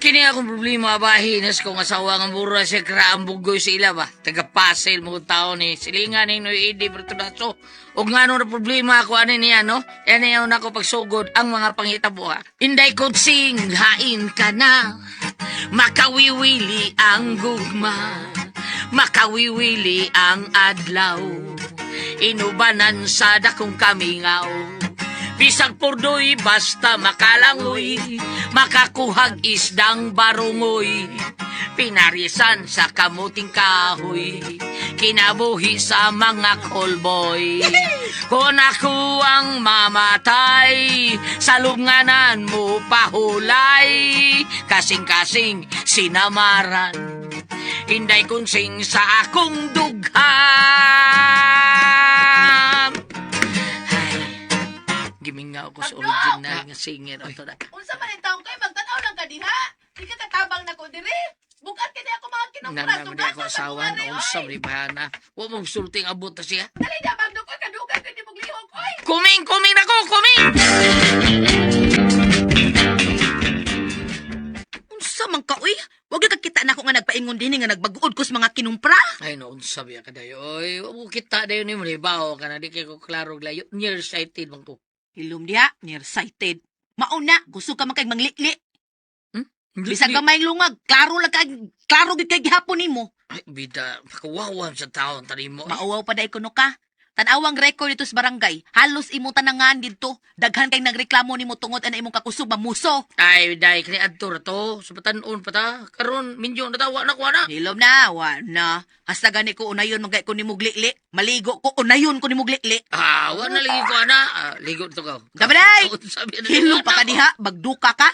Kini akong problema bahin nas kong asawa nga mura siya kraang bugoy sa ila ba. Taga Pasel mo tao ni silingan ni Noy Edi Bertonaso. Og ngano na problema ako ani niya no? Yan niya na ako pagsugod ang mga panghitabo ha. Inday kutsing hain ka na. Makawiwili ang gugma. Makawiwili ang adlaw. Inubanan sa dakong kamingaw. Bisag purdoy basta makalangoy, makakuhag isdang barungoy. Pinarisan sa kamuting kahoy, kinabuhi sa mga callboy. Kung ako ang mamatay, sa lunganan mo pahulay, kasing-kasing sinamaran. Inday kunsing sa akong dugham. Ay, gimingaw ko sa original nga singer. Ato na. Unsa man ang taong kay magtan-aw lang ka diha? Di ka katabang nako diri. Bugat kini ako mga kinumpra. Nanaman di ako asawa na unsa di ba na. Wa mong sulting abot na siya. Dali na magdukoy kadugay kay di mo lihok oy. Kuming, kuming na ko, kuming! Unsa man ka oy? Wag ka kita nako nga nagpaingon dinhi nga nagbaguod ko sa mga kinumpra. Ay, no, unsa biya ka dayo. Oy, wa mo kita dayo ni mo bawo ka na di kay ko klaro layo. Nearsighted man ko. Hilom diha, nearsighted. Mauna, gusto ka man kay manglikli. Hmm? Bisag gamay lungag, klaro lang kay klaro gid kay gihapon nimo. Ay, bida, pakawawan sa taon tani mo. Mauwaw pa dai kuno ka. Tan-awang record dito sa barangay. Halos imo tanangan didto. Daghan kay nagreklamo nimo tungod ana imong kakusog mamuso. Ay, day, kini adto ra to. Sa patanon pa ta. Karon, minyo na ta, wa na, wa na. Hilom na, wa na. Hasta gani ko unayon magay ko nimo glikli. Maligo ko unayon ko nimo glikli. Ah, wa na lagi ko ana. Ah, ligo to ka. Dabaday! Sabi na Hilom pa ka diha, bagduka ka.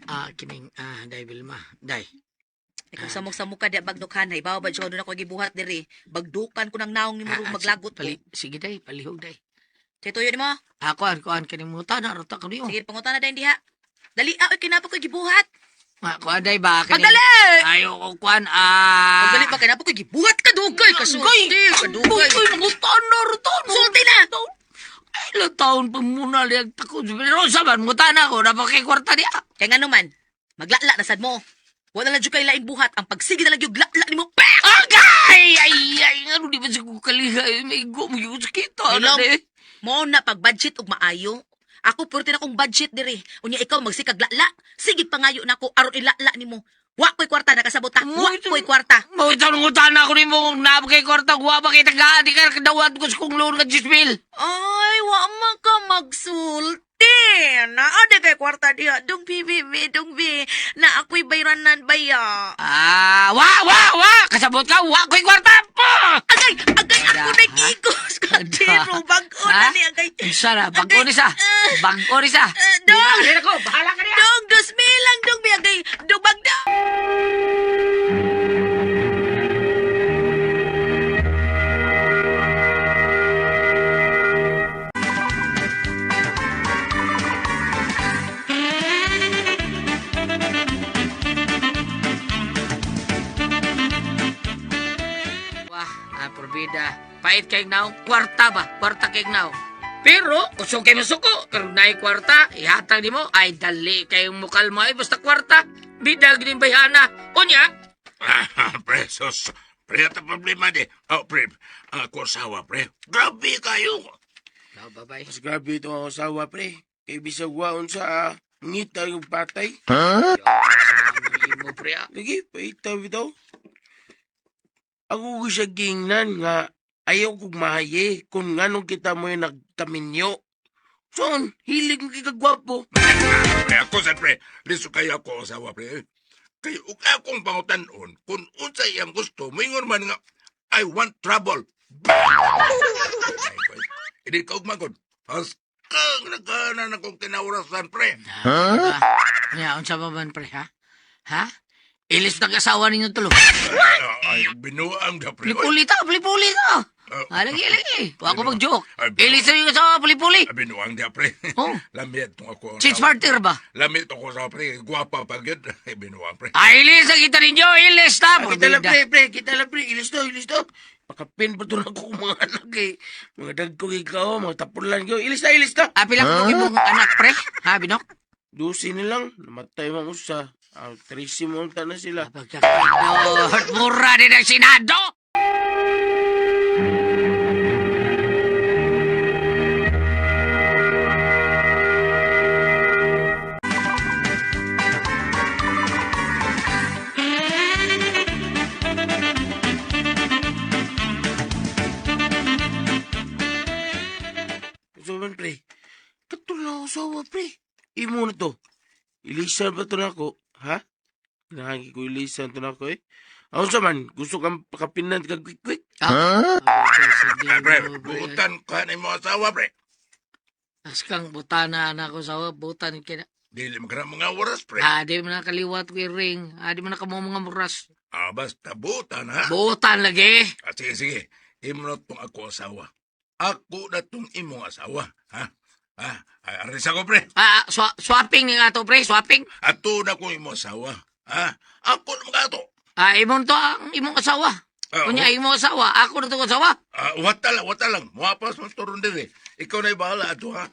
Ah, kining, ah, day, Vilma. Day. Ikaw samok-samok ka diha bagdukhan hay bawa ba jud na ko gibuhat diri. Bagdukan ko nang naong nimo Ah, ah, maglagot ko. Sige, day, palihog, day. Say tuyo nimo. Ah, kuan, kuan, kining muta na, rota ko niyo. Sige pangutan na dayon diha. Dali ah, oy kinapa ko gibuhat. Ah, kuan, day, ba? Kining, Pagdali! Ayo ko, kuan, ah. Pagdali pa kinapa ko gibuhat ka dugay kasulti, kadugay. Ay, mangutan na, rota. Sulti na. Ay, ilang taon pa muna, liyag tako. Pero saban, muta na ako, napakay kwarta niya. Kay ngano man, maglala na sad mo. Wala na jud kay laing buhat ang pagsige na lang yung lala nimo. Agay! Ay, ay, ano di ba sa kaliha? May go mo yung sakit. Ano Hilom. na eh? Mo na pag budget og maayo. Ako purti na kong budget diri. Unya ikaw magsikag lala. Sige pangayo nako aron ilala nimo. Wa ko'y kwarta nakasabot ta. Wa ko'y kwarta. Mo ito nung utana ko nimo kung napakay kwarta, wa ba kay tagaan, di ka kadawat ko sa kong loan ka 10,000. Ay, wa man ka magsulti. Naa di kay kwarta diha. Dung bi bi bi dung bi. Na ako'y bayranan baya. Ah, wa, wa, wa! Kasabot ka, wa ko'y kwarta po! Agay, agay ako Ada, nagigos ka tiro. Bag-o na Ha? ni agay. Isa na, bag-o ni sa. Bag-o ni sa. Dong! Dili ko, bahala ka niya. Dong, 2,000 lang dong bi agay. Dong bagda. Wah, ah, porbida. Pait kay naong, kwarta ba? Kwarta kay naong. Pero, kusog kay masuko, pero naay kwarta, ihatag nimo, ay dali kayong mukalma, ay basta kwarta. Bida gining bayhana. Unya, Ah, pre, sus. Pre, ito problema di. Oh, pre, ang ako asawa, pre. Grabe kayo. No, babay. Mas grabe ito ang asawa, pre. Kay bisag waon sa ngita yung patay. Ang imo pre. Ah. Lagi, paitaw ito. Ako ko siya gingnan nga ayaw kong mahaye kung nganong kita mo yung nagkaminyo. Son, hilig mo kikagwapo. Pre, ako sa pre. Liso kayo ako asawa, pre. Kay ug akong pangutanon, kung unsa iyang gusto, moingon man nga, I want trouble. Ay, hindi ka ugmagod. Haskang nagkanan akong kinaurasan, pre. Huh? Nya, unsa ba man pre ha? Ha? Ilis nag-asawa ninyo tulo. Ay, binuang da, pre. Puli-puli ta, puli-puli ta. Ah. Ah, lagi, lagi. Wa ko mag-joke. Ay, binuang. Ilis na yung asawa, puli-puli. Abi nuang dia pre. Oh. Lami itong ako. Change partner ba? Lami itong ako sa pre. Guwapa pa gyud. Ay binuang pre. Ah, ilis na kita ninyo. Ilis na. Ah, kita lang Purbida. pre, pre, kita lang pre. Ilis to, ilis to. Pakapin pa to na ako mga anak eh. Mga dagkong ikaw, mga tapulan ko. Ilis na, ilis na. Ah, pila ko imong anak, pre? Ha, Binok? Dusi na lang, namatay mang usa. Ah, 13 mo ang na sila. Pagkakadot, mura din ang Senado! So man pre, katulong ako sa awa pre. Imo na to. Ilisan ba to na ako? Ha? Ganahan ko ilisan to na ako eh. Ako sa man, gusto kang pakapinan kag quick quick. Ah, Ay, pre, buutan ka na imong asawa pre. Askang butana na ako sa butan kina. Dili man ka na mga oras pre. Ah, di mo na kaliwat ko yung ring. Ah, di mo na kamo mga muras. Ah, basta buutan ha. Butan lagi. Ah, sige, sige. Imo na tong ako asawa. Ako na tong imong asawa. Ha? Ha? Ay, aris ako pre. Ah, swapping nga to, pre. Swapping. Ato na ko imong asawa. Ha? Ako na mga ato. Ah, imong to ang imong asawa. Ah, Unya, imong asawa. Ako na to asawa. Ah, wata lang, wata lang. Muwapas mo turon diri. Ikaw na bahala ato ha.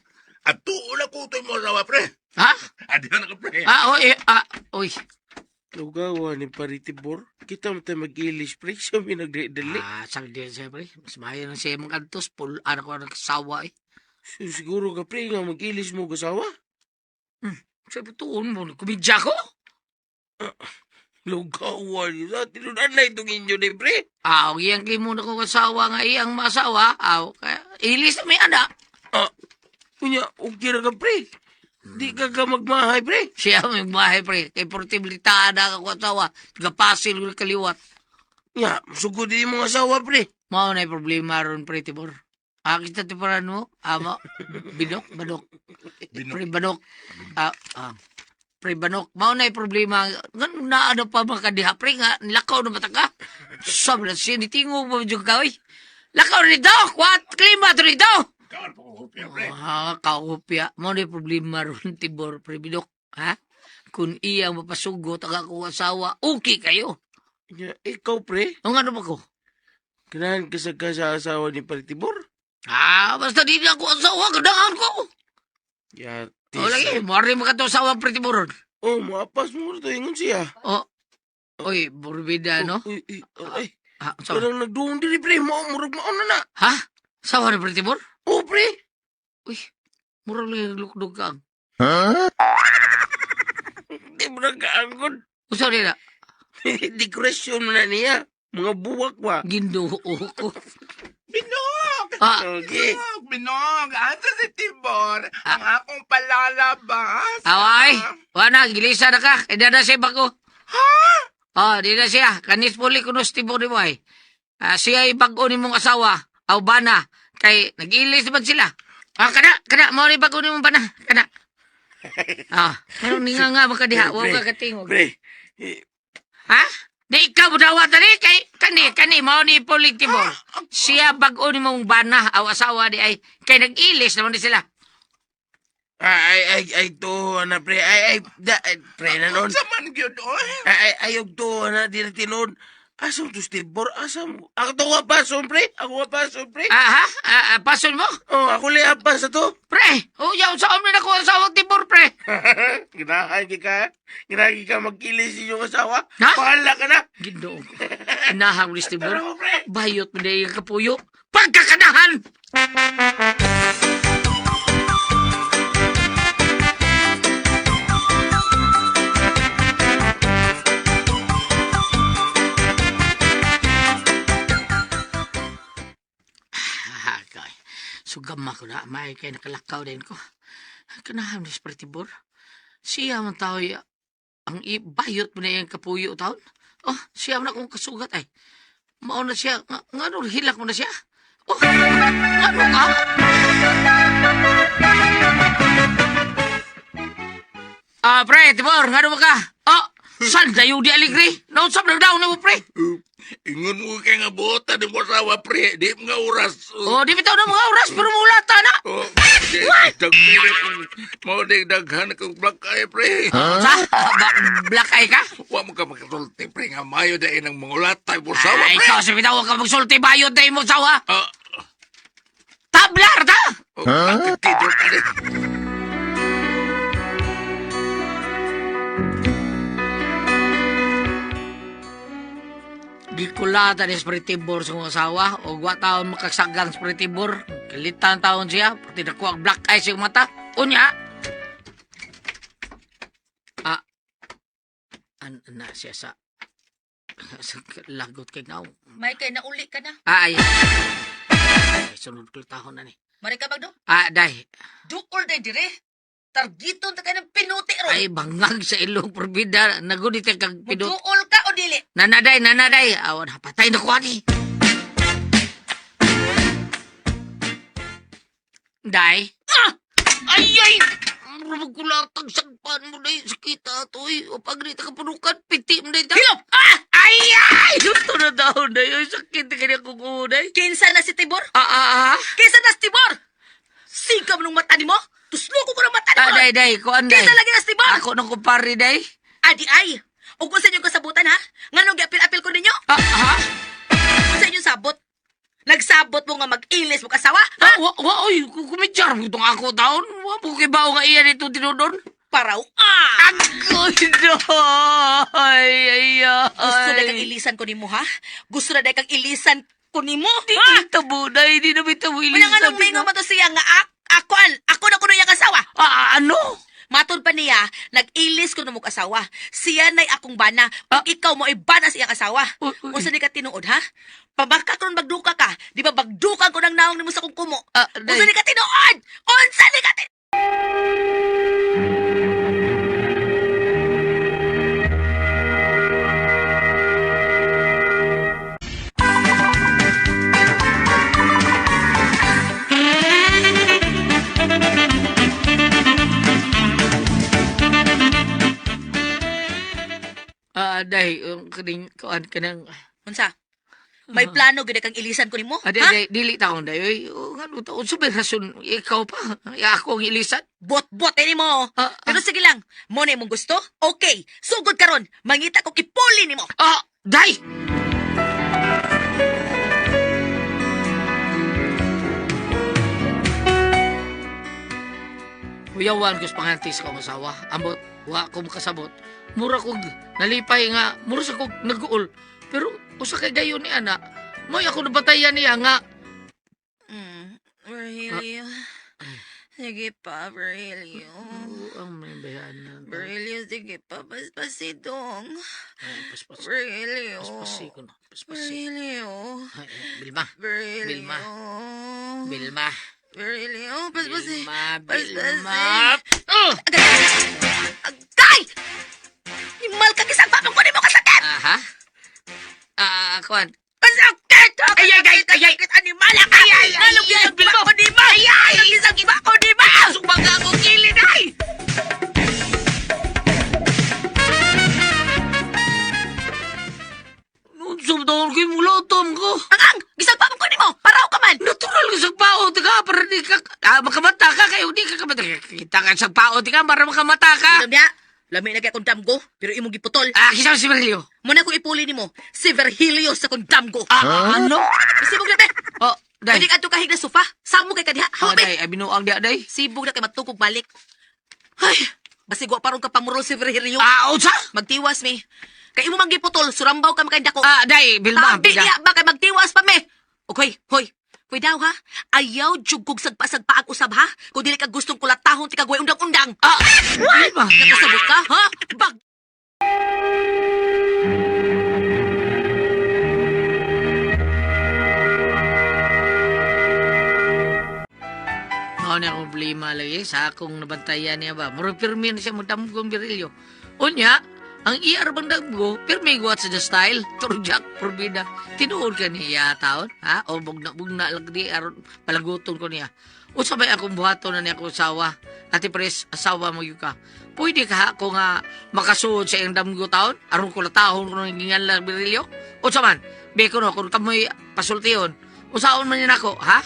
Ato na ko to imong asawa pre. Ha? Adi na ka pre. Ah, oy, ah, oy. Lugawa ni Paritibor. Kita mo tayo mag-ilis pre. Siya may nagdali. Ah, sabi din siya, pre. Mas mayo na siya imong kantos. Pul, ano ko nagsawa eh. Siguro ka pre nga mag-ilis mo kasawa. Sabi, tuon mo. Kumidya ko? Lugawa ni sa tinunan na itong inyo ni pre. Ah, og iyang kimo na kong asawa nga iyang masawa. Ah, kaya, ilis na may anak. Ah, unya, okay ra ka pre. Di ka ka magmahay pre. Siya may bahay, pre. Kay portibilitaan na ako asawa. Gapasil ko kaliwat. Nya, sugod din mong asawa pre. Mao na yung problema ron, pre, Tibor. Ah, kita ti para no? Amo, binok, banok. Binok. Pre, banok. Ah, ah. Pre, banok. Mao na yung problema. Ganun na ano pa mga kadiha, pre, nga, nilakaw na bata ka. Sabi na siya, nitingo mo dyan ka, oy. Lakaw na dito! Kwat, klima to dito! Ikaw pa ko hupya pre. Ah, kaupya. Mao na yung problema ron, Tibor, pre, binok. Ha? Kung iyang mapasugot ang akong asawa, okay kayo. Nya, ikaw pre. Ang ano ba ko? Ganahan ka sa ka sa asawa ni Paritibor. Ah, basta di na ako asawa, ganahan ko. Yati. O lagi, mari mo ka to asawa, pre, Tibor. Oh, maapas mo to ingon siya. Oh. Oy, burbida, no? Uy, uy, ay, Ah, sawa. parang nagduong diri pre, mao murag mao na na. Ha? Sawa ni Pre Tibor? Oh pre. Uy, murag lang lukdog ka. Di mo nagkaangkon. Usa nila, Decoration mo na niya. Mga buwak ba? ginoo ko. Binog! Ah, Okay. Binog! Binog! Asa si Tibor? Ang akong palalabas. away. Wala, gilisa na ka. Kaya na siya bako. Ha? Oh, di na siya. Kanis puli kunos Tibor ni mo ay. Ah, siya ay bago ni mong asawa. Aw bana. Kay nag-ilis naman sila. Ah, kana, kana, mao ni bago ni mong bana. Kana. Ah, pero ni nga nga makadiha, wa ka katingog. Pre, eh, Ha? Di ikaw dawa tani kay kani kani mao ni politibo. Siya bag-o ni mong bana aw asawa di ay kay nag-ilis naman di sila. ay, ay, ay, to, na pre, ay, ay, da, ay, pre na nun. Sa man gyud oy. Ay, ay, ayaw to, na, di na tinon. Asa mo to, Steve Bor? Asa mo? Ako to ka pason, pre. Ako ka pason, pre. Ah, ha? Ah, ah, pason mo? Oh, ako lang pas to. Pre, oh, yaw sa na ko asawa Tibor pre. Ganahan ka. Ganahan ka magkilis inyong asawa. Ha? Bahala ka na. Ginoo ko. Inahang ni Tibor. Tara mo, pre. Bayot mo na iyang kapuyo. Pagkakanahan! Kay. Sugama ko na, may kay nakalakaw din ko. Kanahan ni Tibor. Siya man tao ang bayot mo na iyang kapuyo taon. Oh, siya man akong kasugat ay. Mao na siya. Nga, nga ano, hilak mo na siya? Oh, ano ka? Ah, pre, Tibor, nga ba ka? Oh, saan dayo di aligri? Nausap na daw na mo, pre. Ingon mo kay nga buotan ni mo asawa, pre. Di mga oras. Oh, di bitaw na mga oras pero mulata na. Oh, Mao di daghan kong black eye, pre. Sa? Black eye ka? Wa mo ka makasulti, pre, nga mayo dahil ng mga ulata mo asawa, Ay, pre. ikaw sa bitaw ka magsulti bayod na mo sawa. Ah, Tablar ta! oh, bakit dito ka rin? Gikulata ni Spritibor sa kong asawa o wa taon makaksagang Spritibor. Kalitan taon siya, pati nakuha ang black eye siyang mata. Unya! Ah, an na siya sa sa lagot kay ngaw. May kay nauli ka na. Ah, ay. Ay, sunod ko tahon na ni. Mari ka bagdo. Ah, day. Duol day dire. Targiton ta kay ng pinuti ron. Ay, bangag sa ilong porbida. Nagunit kag pidot. Muduol ka o dili? Nanaday, nanaday. Awan, patay na ko ani. Day? Ah! Ay, ay! Murag kulatag sagpan mo, day. Sakit ato, eh. O pag ka punukan, piti mo, day. Hilom! Ah! Ay, ay! Ito na daw, day. Ay, sakit na kanya kuko, day. Kinsa na si Tibor? Ah, ah, ah. Kinsa na si Tibor? Siga mo nung mata nimo? Tuslo ko ng mata nimo. Ah, day, day. Kuan, day. Kinsa lagi na si Tibor? Ako nang kumpare, day. Adi ay. Ug unsa inyong kasabutan ha? Nganong giapil-apil ko ninyo? Ah, ha? Unsa inyong sabot? Nagsabot mo nga mag-ilis mo kasawa? Ha? Ah, wa, wa, oy, kumidyar mo itong ako taon. Wa mo kibaw nga iyan ito tinudon. Paraw ah! Agoy, ay, ay, ay. Gusto na kang ilisan ko nimo ha? Gusto na kang ilisan ko nimo? Di Ha? kita mo, day. Di na bitaw Wala nga nung mingo man to siya nga ako an, ako na kuno iyang asawa. Ah, ah, ano? Matod pa niya, nag-ilis ko na mong asawa. Siya na'y akong bana. Pag ikaw mo ay bana sa iyang asawa. Uy, uy. Unsa ni ka tinuod ha? Pabaka karon magduka ka. Di ba bagdukan ko ng naong nimo sa kong kumo? Ah, day. Unsa ni ka tinuod? Unsa ni ka tinuod? Ah, day, kaning, kuan, kanang, Unsa? May plano gid kang ilisan ko nimo? ah, day, Ha? day, dili taon, day. Oy, oh, ano taon, sa may rason, ikaw pa, ay, ako ang ilisan. Bot-bot ini mo. Ah, Pero sige lang, mo na imong gusto? Okay, sugod karon. Mangita ko ipuli nimo. Ah, day! Kuyawan ko sa panganti sa kong asawa. Ambot, wa ko makasabot. Mura kog nalipay nga, mura sa kog naguol. Pero usa kay gayon ni ana, mo'y ako nabatayan niya nga Virgilio. Sige pa, Virgilio. Oh, ang may bayan na. Virgilio, sige pa. Paspasidong. Ay, paspas. Virgilio. Paspasi ko na. Paspasi. Virgilio. Ay, Bilma. Virgilio. Vilma. Bilma. Virgilio, paspasi. Bilma. Paspasi. Bilma. Oh! Agay! Agay! Imal ka kisang papang kunin mo kasakit! Aha. Ah, kuan. Kasakit! Ay, ay, ay, ay, ay. Kasakit, animal ka! Ay, ay, ay, Nalong ay, gisang Bilma. ko ni mo! Ay, ay! Nalong gisang ko ni mo! Sumaga ako kilid ay! Sumtaon ko'y mulatom ko. Ang ang! Gisang papang kunin mo! Paraw ka man! Natural ka sa pao, ka, para di ka, ah, makamata ka, kayo di ka kamata. Kita ka sa pao, ka, para makamata ka. Alam niya, lami na kay akong damgo, pero imong giputol. Ah, kisama si Virgilio. Muna ko ipuli nimo, si Virgilio sa kong damgo. Ah, ano? Sibog na te. Oh, day. Pwede ka ato kahig na sofa. Samo kay kadiha. Ah, Hawa day, ay binuang di, day. Sibog na kay matukog balik. Ay, basig wa parong kapamurol si Virgilio. Ah, unsa? Magtiwas mi. Kay imo man giputol, surambaw ka makay dako. Ah, day, Bilma. Tabi Bilma. niya ba kay magtiwas pa mi. Okay, hoy. Kuy daw ha. Ayaw jug kog sagpa-sagpa ang usab ha. Kung dili ka gustong kulatahon ti kagway undang-undang. Ah, Bilma. Nakasabot ka ha? Bag Mao na akong problema lagi sa akong nabantayan niya ba. Murag pirmi na siya magdamgong Virilio. Unya, ang ER bang damgo, pirmi what's the style? Turjak, purbida. Tinuod ka niya taon, ha? O bugna-bugna lang di, aron palaguton ko niya. Unsa may akong buhaton na niya akong asawa? Ate Pres, asawa mo gyud ka. Pwede ka ako nga makasuod sa iyang damgo taon? Aron ko latahon ko nang ginganlan Virgilio? Unsa man? Be ko no, kung kamoy pasultihon, usaon man yun ako, ha?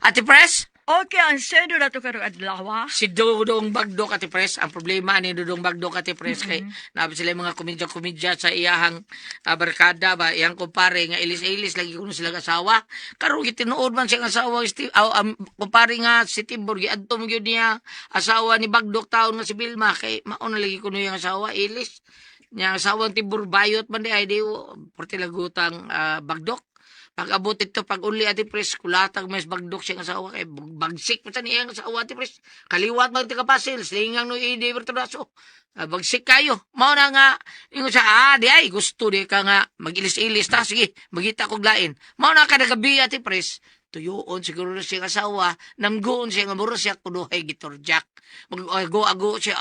Ate Pres? Okay, ang sendo na to karong adlaw. Si Dodong Bagdok, Ate Pres, ang problema ni Dodong Bagdok, Ate Pres, kay nabi sila yung mga komedya-komedya sa iyahang barkada ba, iyang kumpare nga ilis-ilis lagi kuno sila asawa. Karon gitinuod man siyang asawa Steve, aw, kumpare nga si Tibor giadto mo gyud niya asawa ni Bagdok taon nga si Vilma kay mao na lagi kuno iyang asawa ilis. Niya asawa Tibor bayot man di ay di porte lagutang Bagdok. Pag abot ito, pag uli Ate Pres, kulatag mas bagdok siyang asawa kay bagsik pa sa niyang asawa Ate Pres. Kaliwat man tika pasil, slingang no idi bertodaso. Bagsik kayo. Mao na nga ingon siya, di ay gusto di ka nga magilis-ilis ta sige, magita kog lain. Mao na kada gabi Ate Pres, tuyoon siguro na siyang asawa, namgoon siya nga mura siya kunuhay gitorjak. Mag-ago-ago siya,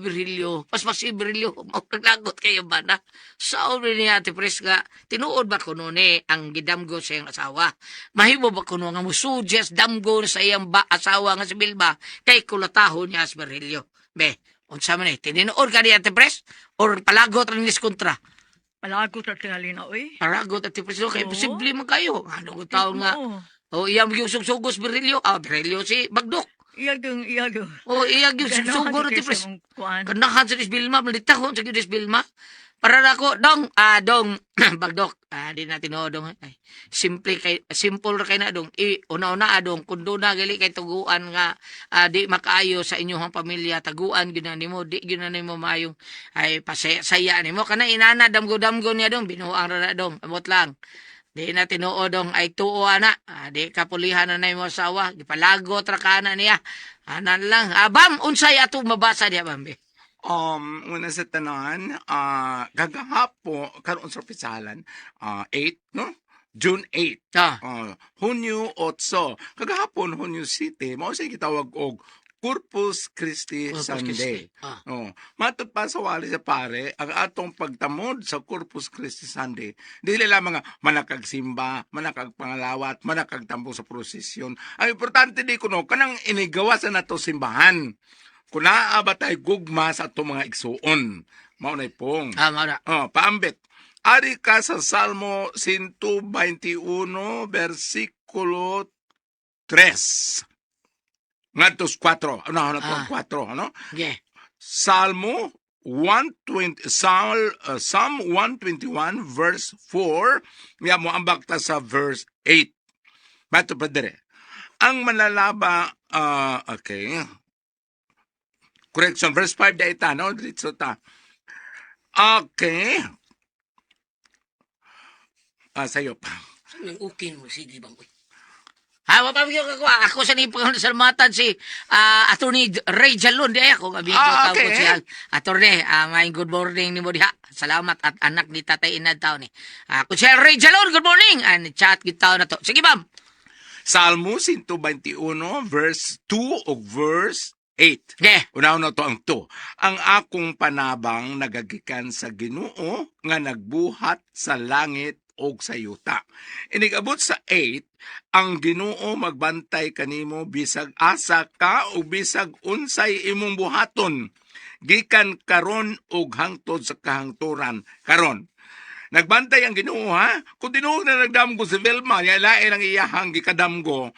Virilio, paspas si Virilio, mao naglagot kayo ba na? Sao rin niya Ate Pres nga, tinuod ba kuno ni ang gidamgo sa iyang asawa? Mahimo ba kuno nga musudyas damgo sa iyang ba asawa nga si Bilba kay kulatahon niya si Virilio? Be, unsa man eh, tinuod ka ni Ate Pres? Or palagot rin ni kontra? Palagot ra tingali na oy. Palagot Ate Pres, no? Kay Oo. posible man kayo. Ano ko taon nga? Oo. O iyang yung sugsugos Virilio. Ah, Virilio si Bagdok. Iyagong, iyagong. O iyang yung sugsugos Ate Pres. Kuan. Ganahan sa Bilma, malitahon sa Gidis Bilma. Para na ako, dong, dong, bagdok, di natin o, dong, ay, simple kay, simple ra kay na, dong, i, una-una, dong, kung doon na gali kay tuguan nga, di makaayo sa inyong pamilya, taguan, gyud na nimo, di gyud na nimo maayong, ay, pasaya, saya nimo, kana inana, damgo-damgo niya, dong, binuang ra na, dong, amot lang. Di na tinuo dong ay tuo ana. Di kapulihan na na imo asawa. Gipalagot ra ka na niya. Anan lang. Bam, unsay ato mabasa diha bambi? Una sa tanan, gagahapo, karon sa opisalan, 8, no? June 8. Hunyo 8. Kagahapon, Hunyo City, mao siya gitawag og Corpus Christi Corpus Sunday. Christi. Oh, matod pa sa wali sa pare, ang atong pagtamod sa Corpus Christi Sunday, dili lamang nga manakag simba, manakag pangalawat, manakag tambo sa prosesyon. Ang importante di kuno kanang inigawa sa nato simbahan. Kung naa ba tayo gugma sa atong mga igsuon. Mao nay pong. Mao na. Oh, paambit. Ari ka sa Salmo 121, versikulo 3. Ngadtos 4. Ano, ano, 4, ano? Okay. Salmo 120, Psalm 121 verse 4, niya mo ambak ta sa verse 8. Bato pa dire. Ang manlalaba, okay. Correction, verse 5 da ita, no? Dito ta. Okay. Sa'yo pa. Saan ang ukin mo? Sige bang, uy. Ha, mapabigyan ko ako. Ako sa niyong pangasalamatan si Attorney Ray Jalon. Di ay ako nga video tawag ko siya. Attorney, may good morning ni mo diha. Salamat at anak ni Tatay Inad tao ni. Kung Ray Jalon, good morning. And chat gid tao na to. Sige, ma'am. Salmo 121 verse 2 o verse 8. Okay. Una-una to ang 2. Ang akong panabang nagagikan sa Ginoo nga nagbuhat sa langit og sa yuta. Inigabot sa 8, ang Ginoo magbantay kanimo bisag asa ka o bisag unsay imong buhaton. Gikan karon og hangtod sa kahangturan karon. Nagbantay ang Ginoo ha. Kung tinuod na nagdamgo si Vilma, ya lain ang iyahang gikadamgo.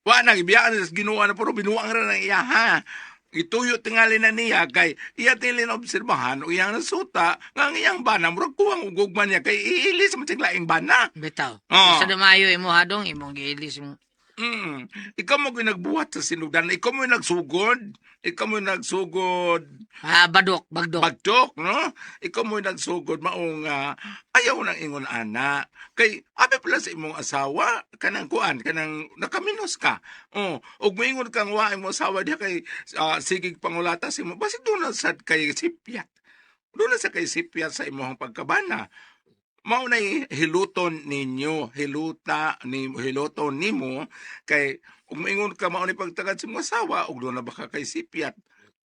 Wa nang ibiyaan sa Ginoo na pero binuang ra ng iyaha. Ituyo tingali na niya kay iya tingali na obserbahan o iyang nasuta nga ang iyang bana murag kuwang ugugman niya kay iilis man siyang laing bana. Bitaw. Oo. Sa damayo imo hadong imong giilis mo. Ikaw mo nagbuhat sa sinugdan, ikaw mo nagsugod, ikaw mo nagsugod Badok, bagdok. Bagdok, no? Ikaw mo nagsugod maong ayaw nang ingon ana. Kay abi pala sa imong asawa kanang kuan, kanang nakaminos ka. Oh, ug moingon kang wa imong asawa diha kay sigig pangulata sa imo. Basig doon na sad kay sipyat. Doon na sa kay sipyat sa imong pagkabana. Mao nay hiluton ninyo, hiluta ni hiluton nimo kay ug moingon ka mao ni pagtagad sa imong asawa ug doon na baka kay sipyat.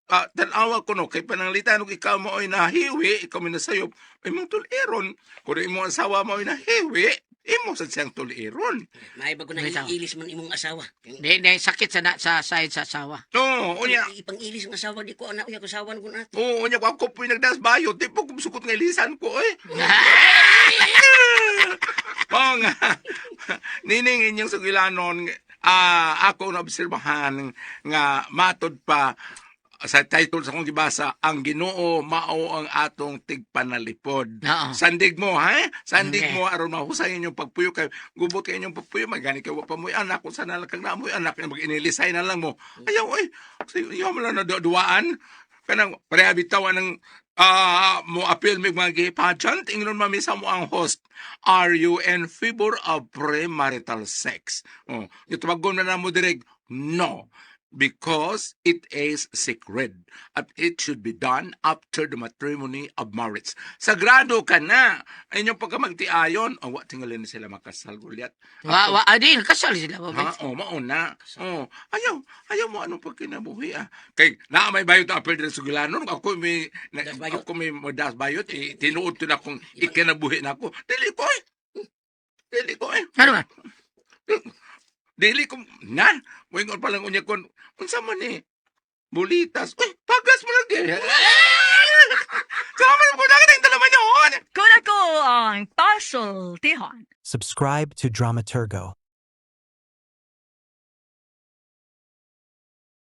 Tan-awa ko no kay pananglitan og ikaw mao'y nahiwi, ikaw may nasayop, imong tuliron. Kung imong asawa mao'y nahiwi, Imo sa siyang tuliron. May bago na Bitaw. iilis man imong asawa. Di, di, sakit sa, na, sa side sa asawa. Oo, unya. Ipang-ilis ang asawa di ko anak unya ko asawan ko na. Oo, unya ko ako po'y nagdas bayot. Di po kumsukot nga ilisan ko eh. Oo nga. Nining inyong sugilanon, ako naobserbahan nga matod pa sa title sa akong gibasa, ang Ginoo mao ang atong tigpanalipod. Oo. Sandig mo, ha? Sandig Okay. mo aron mahusay inyong pagpuyo kay gubot kay inyong pagpuyo magani kay wa pa mo'y anak kung sana lang kag naamoy anak mag-inilisay na lang mo. Ayaw oy. Sa iyo mo lang na duaan kanang pareha bitaw ang mo appeal mig mga gay pageant ingnon mami sa mo ang host, "Are you in favor of premarital sex?" Oh, itubagon na mo direct, "No, because it is sacred at it should be done after the matrimony of marriage." Sagrado ka na. Inyong pagkamagtiayon. Oh, wa tingalin na sila makasal, Goliath. Wa, wa, adi, kasal sila ba? Ha? Oh, mauna. Oh, ayaw, ayaw mo anong pagkinabuhi ah. Kay naa may bayot ang apel diri sa Suglanon, ako may na, Das bayot. ako may das bayot eh, tinuod to na akong ikinabuhi na ako. Dili ko eh. Dili ko eh. Ano man? Dili ko na. Moingon pa lang unya kon unsa man ni? Bulitas. Uy, pagas mo lagi. Salamat po na kitang dalaman niyo. Kuna ko ang pasultihan. Subscribe to Dramaturgo.